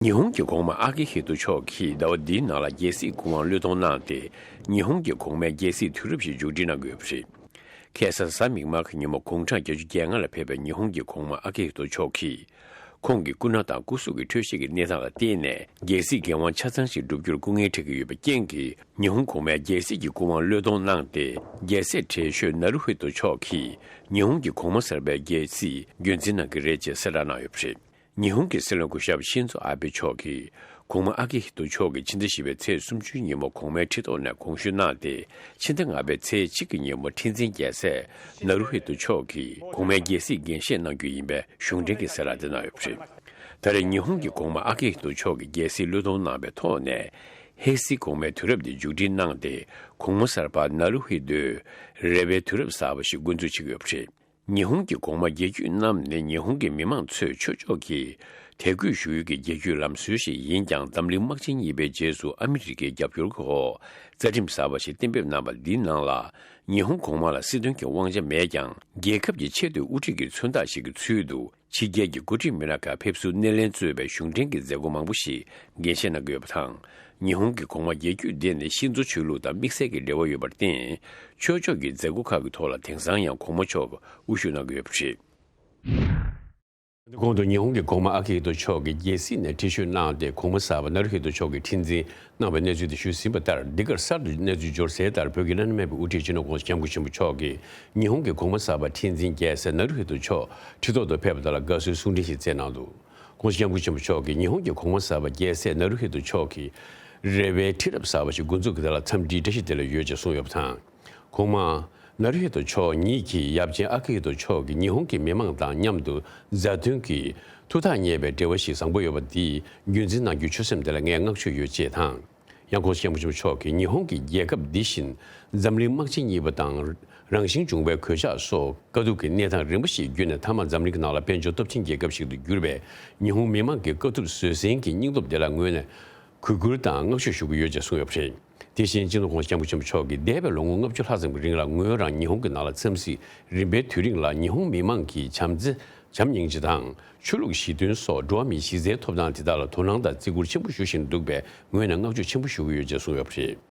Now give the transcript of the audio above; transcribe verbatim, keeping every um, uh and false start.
ཉི་ཧོང་གི་གོང་མ་ཨ་ཀི་ཧི་ཏོ་མཆོག་གིས་ཟླ་བ་འདིའི་ནང་ལ་རྒྱལ་སྲིད་སྐུ་དབང་བློས་གཏོང་གནང་སྟེ། ཉི་ཧོང་གི་གོང་མའི་རྒྱལ་སྲིད་དུས་རབས་ཤིག་མཇུག་སྒྲིལ་གནང་གི་ཡོད་པ་རེད། ཁ་སང་གཟའ་མིག་དམར་གྱི་ཉིན་མོ་དགུང་གྲངས་བརྒྱད་ཅུ་གྱ་ལྔ་ལ་ཕེབས་པའི་ཉི་ཧོང་གི་གོང་མ་ཨ་ཀི་ཧི་ཏོ་མཆོག་གིས། ཁོང་གི་སྐུ་ན་དང་སྐུ་གཟུགས་ཀྱི་འཕྲོད་བཞེས་ཀྱི་གནས་སྟངས་ལ་བརྟེན་ནས། རྒྱལ་སྲིད་འགན་དབང་ཆ་ཚང་ཞིག་བསྒྲུབ་རྒྱུར་སྐུ་ངལ་འཕྲད་ཀྱི་ཡོད་པའི་རྐྱེན་གྱིས། ཉི་ཧོང་གོང་མའི་རྒྱལ་སྲིད་ཀྱི་སྐུ་དབང་བློས་གཏོང་གནང་སྟེ། རྒྱལ་སྲས་བགྲེས་ཤོས་ནཱ་རུ་ཧི་ཏོ་མཆོག་གིས་ཉི་ཧོང་གི་གོང་མ་གསར་པའི་རྒྱལ་སྲིད་རྒྱུན་འཛིན་གནང་གི་རེད་ཅེས་གསལ་བསྒྲགས་གནང་ཡོད་པ་རེད། ཉི་ཧོང་གི་སྲིད་བློན་སྐུ་ཞབས་ཤིན་ཛོ་ཨ་བྷེ་མཆོག་གིས། གོང་མ་ཨ་ཀི་ཧི་ཏོ་མཆོག་གིས་ཕྱི་ཟླ་བཞི་པའི་ཚེས་སུམ་ཅུའི་ཉིན་མོ་གོང་མའི་ཁྲི་ཐོག་ནས་དགོངས་ཞུ་གནང་སྟེ། ཕྱི་ཟླ་ལྔ་པའི་ཚེས་གཅིག་གི་ཉིན་མོ་ཁྲི་འཛིན་རྒྱལ་སྲས་ནཱ་རུ་ཧི་ཏོ་མཆོག་གིས་གོང་མའི་རྒྱལ་སྲིད་འགན་བཞེས་གནང་རྒྱུ་ཡིན་པའི་གཞུང་འབྲེལ་གྱི་གསལ་བསྒྲགས་དེ་གནང་ཡོད་པ་རེད། ད་རེས་ཉི་ཧོང་གི་གོང་མ་ཨ་ཀི་ཧི་ཏོ་མཆོག་གིས་རྒྱལ་སྲིད་བློས་གཏོང་གནང་བའི་ཐོག་ནས། ཧེ་སི་གོང་མའི་དུས་རབས་འདི་མཇུག་སྒྲིལ་གནང་སྟེ། གོང་མ་གསར་པ་ནཱ་རུ་ཧི་ཏོས་རེ་བའི་དུས་རབས་གསར་པ་ཞིག་འགོ་འཛུགས་བྱེད་ཀྱི་ཡོད་པ་རེད། ཉི་ཧོང་གི་གོང་མ་རྒྱལ་རྒྱུད་རྣམས་ནི་ཉི་ཧོང་གི་མི་མང་ཚོས་ཆོས་ཕྱོགས་ཀྱི་དད་གུས་ཞུ་ཡུལ་གྱི་རྒྱལ་རྒྱུད་ལམ་སྲོལ་ཞིག་ཡིན་ཀྱང་། འཛམ་གླིང་དམག་ཆེན་གཉིས་པའི་རྗེས་སུ་ཨ་མི་རི་ཀའི་རྒྱབ་སྐྱོར་འོག་རྩ་ཁྲིམས་གསར་པ་ཞིག་གཏན་འབེབས་གནང་བ་འདིའི་ནང་ལ། ཉི་ཧོང་གོང་མ་ལ་སྲིད་དོན་གྱི་དབང་ཆ་མེད་ཀྱང་། རྒྱལ་ཁབ་ཀྱི་ཆེས་མཐོའི་དབུ་ཁྲིད་ཀྱི་མཚོན་རྟགས་ཤིག་གི་ཚུལ་དུ། ཕྱི་རྒྱལ་གྱི་འགོ་ཁྲིད་མི་སྣ་ཁག་ཕེབས་བསུ་སྣེ་ལེན་གཙོས་པའི་གཞུང་འབྲེལ་གྱི་མཛད་སྒོ་མང་པོ་ཞིག་འགན་བཞེས་གནང་གི་ཡོད་པ་དང་། ཉི་ཧོང་གི་གོང་མ་རྒྱལ་རྒྱུད་འདི་ནི་ཤིན་ཛོ་ཆོས་ལུགས་དང་དམིགས་བསལ་གྱི་འབྲེལ་བ་ཡོད་པར་བརྟེན། ཆོས་ཕྱོགས་ཀྱི་མཛད་སྒོ་ཁག་གི་ཐོག་ལ་དེང་སང་ཡང་གོང་མ་མཆོག་དབུ་བཞུགས་གནང་གི་ཡོད་པ་རེད། གོང་དུ་ཉི་ཧོང་གི་གོང་མ་ཨ་ཀི་ཧི་ཏོ་མཆོག་གིས་རྒྱལ་སྲིད་ནས་ཁྲི་གཤོག་གནང་སྟེ། གོང་མ་གསར་པ་ནཱ་རུ་ཧི་ཏོ་མཆོག་གིས་ཁྲི་འཛིན་གནང་བའི་གནས་ཚུལ་དེ་ཞུས་ཟིན་པ་ལྟར། འདི་གར་གསར་དུ་གནས་ཚུལ་འབྱོར་གསལ་ལྟར། བོད་ཀྱི་བླ་ན་མེད་པའི་དབུ་ཁྲིད་སྤྱི་ནོར་༸གོང་ས་༸སྐྱབས་མགོན་ཆེན་པོ་མཆོག་གིས་ཉི་ཧོང་གི་གོང་མ་གསར་པ་ཁྲི་འཛིན་རྒྱལ་སྲས་ནཱ་རུ་ཧི་ཏོ་མཆོག་ཁྲི་ཐོག་ཏུ་ཕེབས་པ་དེ་ལ་དགའ་བསུའི་གསུང་འཕྲིན་ཞིག་བསྩལ་གནང་འདུག། ༸གོང་ས་༸སྐྱབས་མགོན་ཆེན་པོ་མཆོག་གིས་ཉི་ཧོང་གི་གོང་མ་གསར་པ་རྒྱལ་སྲས་ནཱ་རུ་ཧི་ཏོ་མཆོག་གིས་རེ་བའི་ཁྲི་རབས་གསར་པ་ཞིག་འགོ་འཛུགས་ཀྱི་དེ་ལ་འཚམས་འདྲིའི་བཀྲ་ཤིས་བདེ་ལེགས་ཡོད་ཅེས་གསུངས་ཡོད་པ་དང་། གོང་མ་ནཱ་རུ་ཧི་ཏོ་མཆོག་ཉིད་ཀྱི་ཡབ་ཆེན་ཨ་ཀི་ཧི་ཏོ་མཆོག་གིས་ཉི་ཧོང་གི་མི་མང་དང་མཉམ་དུ་མཛའ་མཐུན་གྱི་ཐུགས་ཐག་ཉེ་བའི་འབྲེལ་བ་ཞིག་བཟང་པོ་ཡོད་པ་འདིས་རྒྱུན་འཛིན་གནང་རྒྱུའི་ཆོད་སེམས་དེ་ལ་ངས་བསྔགས་བརྗོད་ཡོད་ཅེས་དང་། ཡང་༸གོང་ས་༸སྐྱབས་མགོན་ཆེན་པོ་མཆོག་གིས་ཉི་ཧོང་གི་རྒྱལ་ཁབ་འདི་བཞིན་འཛམ་གླིང་དམག་ཆེན་གཉིས་པ་དང་རང་བཞིན་བྱུང་བའི་གོད་ཆག་སོགས་དཀའ་སྡུག་གི་གནས་སྟངས་རིམ་པ་ཞིག་བརྒྱུད་ནས་མཐའ་མ་འཛམ་གླིང་གི་ནང་ལ་དཔལ་འབྱོར་སྟོབས་ཆེན་རྒྱལ་ཁབ་ཞིག་ཏུ་གྱུར་བའི་ཉི་ཧོང་མི་མང་གི་དཀའ་ཐུབ་བཟོད་བསྲན་གྱི་སྙིང་སྟོབས་དེ་ལ་ངོས་ནས་གུས་བཀུར་དང་བསྔགས་བརྗོད་ཞུ་གི་ཡོད་ཅེས་གསུངས་ཡོད་པ་རེད། དེ་བཞིན་སྤྱི་ནོར་༸གོང་ས་༸སྐྱབས་མགོན་ཆེན་པོ་མཆོག་གིས་འདས་པའི་ལོ་ངོ་ལྔ་བཅུ་ལྷག་ཙམ་གྱི་རིང་ལ་ངོས་རང་ཉི་ཧོང་གི་ནང་ལ་འཚམས་གཟིགས་རིམ་པའི་དུས་རིང་ལ་ཉི་ཧོང་མི་མང་གི་བྱམས་བརྩེ། བྱམས་སྙིང་རྗེ་དང་། ཆོས་ལུགས་ཞི་མཐུན་སོགས་འགྲོ་བ་མིའི་གཞི་རྩའི་ཐོབ་ཐང་དེ་དག་ལ་དོ་སྣང་དང་བརྩི་བཀུར་ཆེན་པོ་ཞུ་བཞིན་འདུག་པས། ངོས་ནས་བསྔགས་བརྗོད་ཆེན་པོ་ཞུ་གི་ཡོད་ཅེས་གསུངས་ཡོད་པ་རེད།